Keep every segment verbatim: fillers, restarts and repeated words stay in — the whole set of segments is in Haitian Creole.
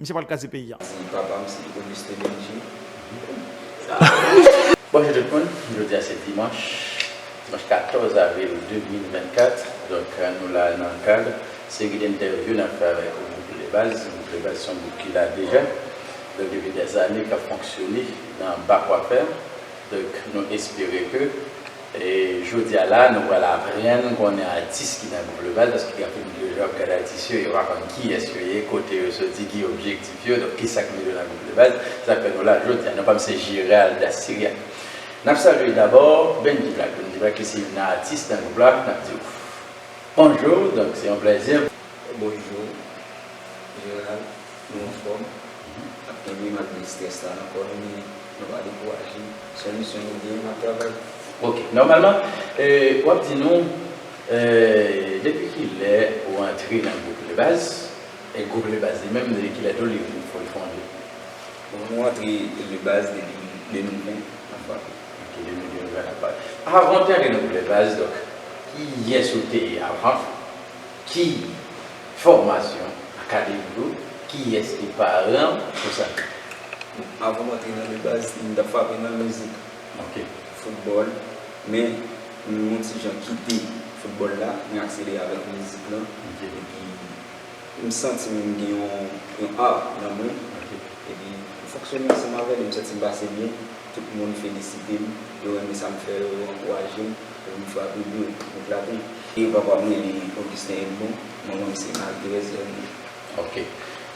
Misye pral kraze peyi a. Di papa m se Auguste Benji. Bonjou tout moun, jodi a se dimanch, dimanch katòz avril de mil vennkat. Donk, nou la nan kad seri entèvyou n ap fè avèk gwoup Lebaz. Gwoup Lebaz se yon gwoup ki la deja. Donk, depi dèzane k ap fonksyone nan Bakwa Fèm. Donk, nou espere ke E jodi a la, nou pral aprann konnen atis ki nan gwoup Lebaz, paske gen anpil moun ki toujou ap gade atis yo, yo pa konn kiyès yo ye, kote yo soti, ki objektif yo, donk kisa k mete yo nan gwoup Lebaz. Se sa k fè nou la jodi a. Non pa m se Gérald da Syria. N ap salye dabò Benji Black. Benji Black ki se youn nan atis nan gwoup la, n ap di w bonjou, donk se yon plèzi. Bonjou, Gérald. Nou anfòm. N ap kenbe malgre estrès la nan kò nou, men nou pa dekouraje. Se yon misyon nou gen, n ap travay. Ok, nòmalman, eh, w ap di nou, eh, depi kilè ou antre nan gwoup Lebaz? E gwoup Lebaz li menm, depi kilè tou li, li fonde? Bon, nou antre Lebaz depi de mil ven, n ap frape. Ok, de mil ven, n ap frape. Avan w te antre nan gwoup Lebaz, donk, kiyès ou te ye avan? Ki fòmasyon akademik ou? Kiyès ki paran w? Konsa. Avan m antre nan Lebaz, m t ap frape nan mizik, Ok. foutbòl, men m yon ti jan kite foutbòl la, mwen akselere avèk mizik lan, Ok. epi m santi m gen yon, yon art nan mwen, Ok. epi m fonksyone ansanm avè l, e m santi m pase byen, tout moun felisite m, yo renmen sa m fè, yo ankouraje m, epi m frape byen, m eklate. E papa m rele Augustin Edmond, manman m se Marie Thérèse Edmond. Ok.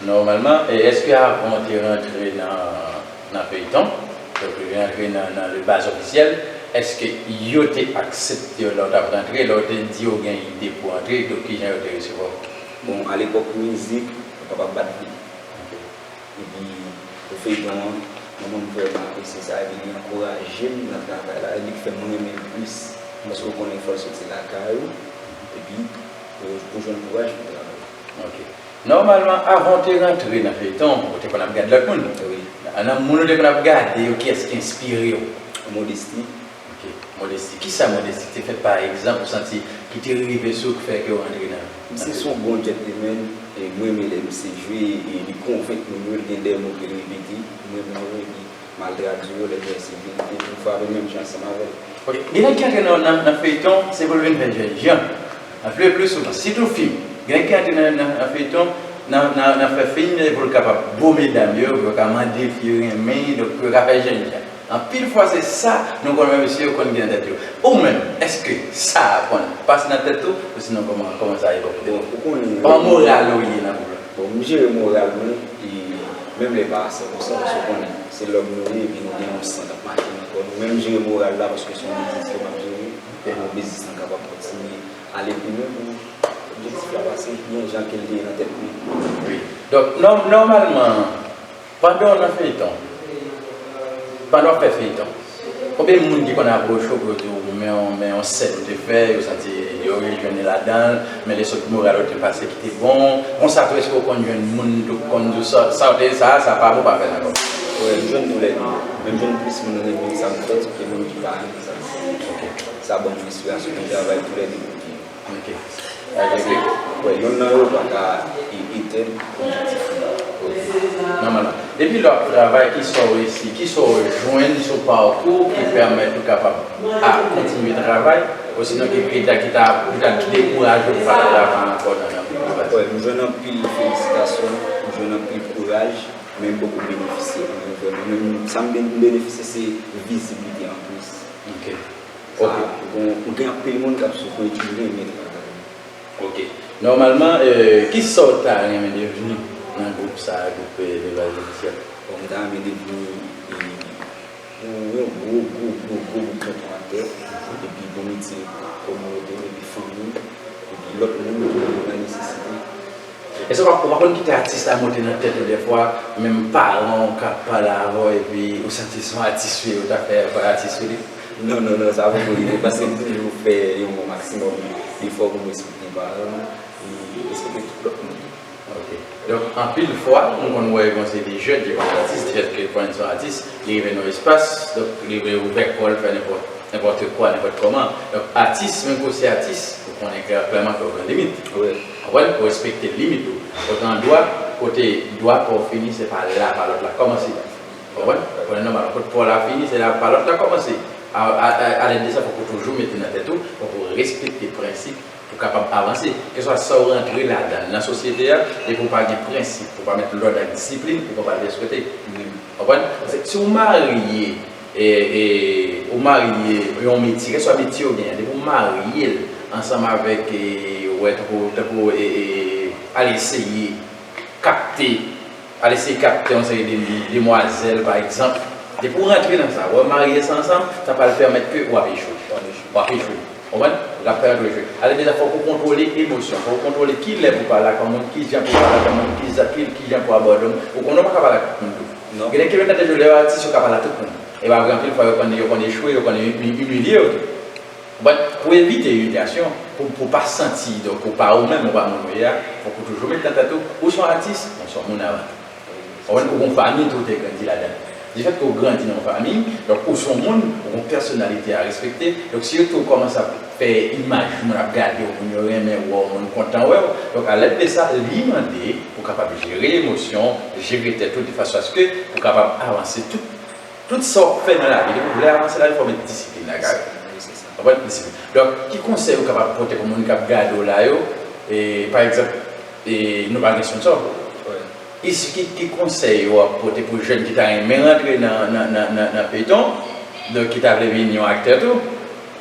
Nòmalman, e èske avan w te rantre nan, nan feyton, donk rantre nan, nan Lebaz ofisyèl, èske yo te aksepte w lè w t ap rantre, lè w te di yo gen ide pou w antre, donk kijan yo te resevwa w? Bon, alepòk mizik, papa bat vi. Ok. Epi, pou feyton an, manman m vrèman apresye sa, epi li ankouraje m nan travay la, e li k fè m renmen l plis. Paske w konnen fò l soti lakay ou, epi pou, pou jwenn kouraj pou travay. Ok. Nòmalman, avan w te rantre nan feyton, ou te konn ap gad lòt moun. Wi. Nan moun ou te konn ap gade yo, kiyès ki enspire w? Modesty. Ok. Modesty. Kisa Modesty te fè, pa egzanp, ou santi ki te rive sou w ki fè ke w rantre nan? Misye se yon bon gentleman, e m renmen lè misye jwe, e li konvenk moun yo, li gen de mo ke li repete, m renmen yo, epi malgre ak di yo, lè gen se verite, pou m frape menm jan ansanm avè l. Ok. Gen nèg ki antre nan, nan, nan feyton, se pou l vin fè jènjan. Nan pli, pli souvan, sitou fi. Gen nèg ki antre nan, nan, nan feyton, nan, nan, nan fè fim, se pou l kapab bo medam yo, pou yo ka mande fi yo renmen, donk pou yo ka fè jènjan. Anpil fwa, se sa nou konn wè mesye yo konn gen nan tèt yo. Ou menm, èske sa konn pase nan tèt ou, osinon kòman, kòman sa ye pou ou? Bon, ou konnen. Kòman moral ou ye nan gwoup la? Bon, m jere moral mwen, e menm lè pa a san pou san, paske w konnen, se lòm nou ye, epi nou gen yon san k ap mache nan kò nou. Men m jere moral la, paske se yon biznis ke m ap jere, pou biznis lan kapab kontinye ale pi lwen, pou objektif la pase byen jan ke l te ye nan tèt mwen. Wi. Donk, nò-, nòmalman, pandan w nan feyton, pandan w ap fè feyton, konbyen moun ki konn apwoche w pou yo di w, men yon, men yon sèn ou te fè, yo santi yo rejwenn ladan l, men lesot moral ou te pase ki te bon, konsa tou, èske w konn jwenn moun tou k konn di w sa, sa w te, sa, sa pa bon, pa fè l ankò? Wi, m jwenn toulède. Men m jwenn plis moun renmen sa m fè ke moun ki pa renmen sa m fè. Sa ban m enspirasyon pou m travay toulède kote. Ok. Paske, wè, yonn nan yo pa ka e-, etèn objektif li. Nòmalman. Depi lè w ap travay, kisa w resi, kisa w jwenn sou pakou w ki pèmèt ou kapab a kontinye travay, osinon ki, ki ta, ki ta, ki ta dekouraje w pou pa travay ankò nan, nan gwoup Lebaz? Wè, m jwenn anpil felisitasyon, m jwenn anpil kouraj, men m poko benefisye anyen vrèman. Men sa m ben-, m benefisye se viziblite an plis. Ok. Sa, m gen, m gen anpil moun k ap sipòte m, men travay. Ok. Nòmalman, eh, kisa w ta renmen devni nan gwoup sa a, gwoup, eh, Lebaz ofisyèl? Bon, m ta renmen devni, eh, yon, yon gwo, gwo, gwo, gwo, gwo tonton aktè, epi pou m itye kominote m, epi fanmi m, epi lòt moun ki nan nesesite. Èske w pa, w pa konn kite atis la monte nan tèt ou dèfwa, menm paran w k ap pale avè w, epi ou santi se yon atis ou ye, ou ta fè atis ou li? Non, non, non, sa poko rive, paske m toujou fè yon maksimòm efò pou m respekte paran m, e respekte tout lòt moun. Ok. Donk, anpil fwa, nou konn wè yon seri de jèn ki konn atis, di fèt ke konn se yon atis, li rive nan yon espas, donk, li vle ouvè kò l, fè nenpòt, nenpòt kwa, nenpòt kòman. Donk, atis, menm ke w se atis, ou konnen klè-, klèman ke w gen limit. Wi. Konprann? Ou respekte limit ou. Otan dwa, Kote dwa pa w fini, se pa la pa lòt la kòmanse. Ou konprann? Konnen nòmal, kote pa w la fini, se la pa lòt la kòmanse. Alèd de sa, fòk ou toujou mete nan tèt ou, fòk ou respekte prensip pou w kapab avanse. Keswa sa w rantre ladan l nan sosyete a, depi w pa gen prensip, ou pa met lòd ak disiplin, ou pa pral respekte. Ou konprann? Si w marye, e, e, ou marye yon metye, keswa metye w genyen, depi w marye l ansanm avèk, e, wè, tankou, tankou, e, e, al eseye kapte, al eseye kapte yon seri de demwazèl, pa egzanp. Depi w rantre nan sa, w marye sa ansanm, sa pral pèmèt ke w ap echwe. W ap echwe. Konprann? L ap pèmèt w echwe. Alè deja, fòk ou kontwole emosyon, fòk ou kontwole kilè pou w pale ak yon moun, kijan pou w pale ak yon moun, kijan, ki, kijan pou w abòde yon moun. Ou konnen w pa ka pale ak tout moun tou. Non. Gen de kilomèt nan tèt yo, lè yo atis, yo ka pale ak tout moun. E pa vre, anpil fwa, yo konn, yo konn echwe, yo konn imi-, imilye yo tou. But pou evite imilyasyon, pou, pou pa santi, donk, ou pa ou menm, ou pa moun ou ye a, fòk ou toujou met nan tèt ou, ou se yon atis, ou se yon moun avan tou. Ou, ou gon fanmi tou, ou te grandi ladan. Difèt ke ou grandi nan yon fanmi, donk, ou se yon moun, ou gon pèsonalite a respekte. Donk, si yo tou kòmanse ap fè imaj moun ap gade w, moun yo renmen wè w, moun kontan wè w, donk, alèd de sa, li mande pou kapab jere emosyon, jere tèt ou, de fason aske pou kapab avanse tout Tout sa w ap fè nan lavi, depi w vle avanse lavi, fò w met disiplin lakay ou. Wi, se sa. Konprann? Disiplin. Donk, ki konsèy ou kapab pote pou moun k ap gade w la yo? E, pa egzanp, e, nou pa gen sponsò. Wi. Isi, ki, ki konsèy w ap pote pou jèn ki ta renmen rantre nan, nan, nan, nan, nan feyton, donk ki ta vle vin yon aktè tou?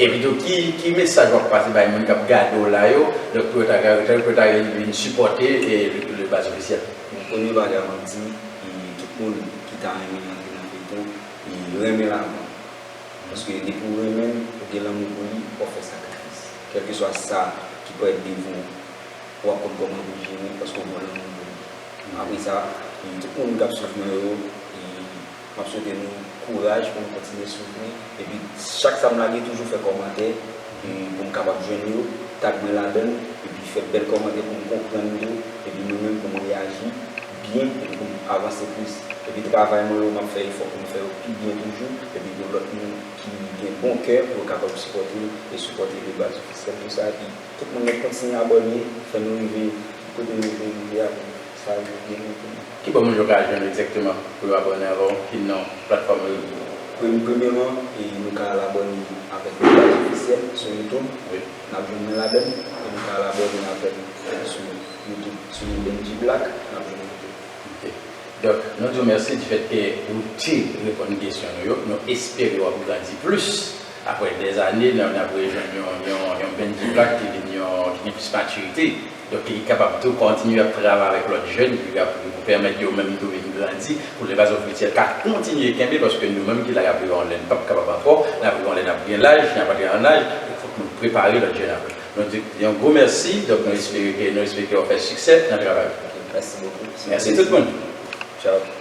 Epi tou, ki, ki mesaj w ap pase bay moun k ap gade w la yo, donk pou yo ta, pou yo ta vin sipòte, e, le, le baz ofisyèl? Bon, premye bagay m ap di, e, tout moun ki ta renmen rantre nan feyton, e, renmen l avan. Paske depi w renmen l, ou gen lanmou pou li, w ap fè sakrifis. Kèlkeswa sa ki parèt devan w, w ap konn kòman pou w jere l, paske w gen lanmou pou li. Apre sa, e, tout moun k ap swiv mwen yo, e, m ap swete nou kouraj pou nou kontinye swiv mwen. Epi, chak sa m lage, toujou fè kòmantè, e, pou m kapab jwenn yo, tag mwen ladan l, epi fè bèl kòmantè pou m konprann yo, epi mwen menm pou m reyaji byen, epi pou m avanse plis. Epi travay mwen yo, m ap fè efò pou m fè yo pi byen toujou, epi pou lòt moun ki gen bon kè pou yo kapab sipòte m e sipòte le baz ofisyèl tou sa, epi tout moun nan kontinye abòne, fè nou rive kote nou vle rive a, pou sa rive byen pou nou. Ki bò moun yo ka jwenn ou egzakteman pou yo abòne avè w? Ki non platfòm ou yo? Premye, premyèman, e, nou ka al abòne avèk nou paj ofisyèl sou YouTube. Wi. N ap jwenn mwen ladan l. E nou ka al abòne avè m sou YouTube, sou Benji Black, n ap jwenn mwen tou. Ok. Donk, nou di w mèsi difèt ke ou te reponn kesyon nou yo. Nou espere w ap grandi plis. Apre dèzane, n ap, n ap rejwenn yon, yon, yon Benji Black ki vin yon, ki gen plis matirite. Donk, ki kapab tou kontinye ap travay avèk lòt jèn, ki ap, pou pèmèt yo menm tou vin grandi, pou le baz ofisyèl ka kontinye kenbe, paske nou menm ki la, n ap rive yon lè, n p ap kapab ankò, n ap rive yon lè, n ap gen laj, n ap antre an laj, donk fòk nou prepare lòt jèn apre. Nou di yon gwo mèsi, donk nou espere ke, nou espere ke w ap fè siksè nan travay ou. Ok, mèsi bokou. Mèsi tout moun. Tchao.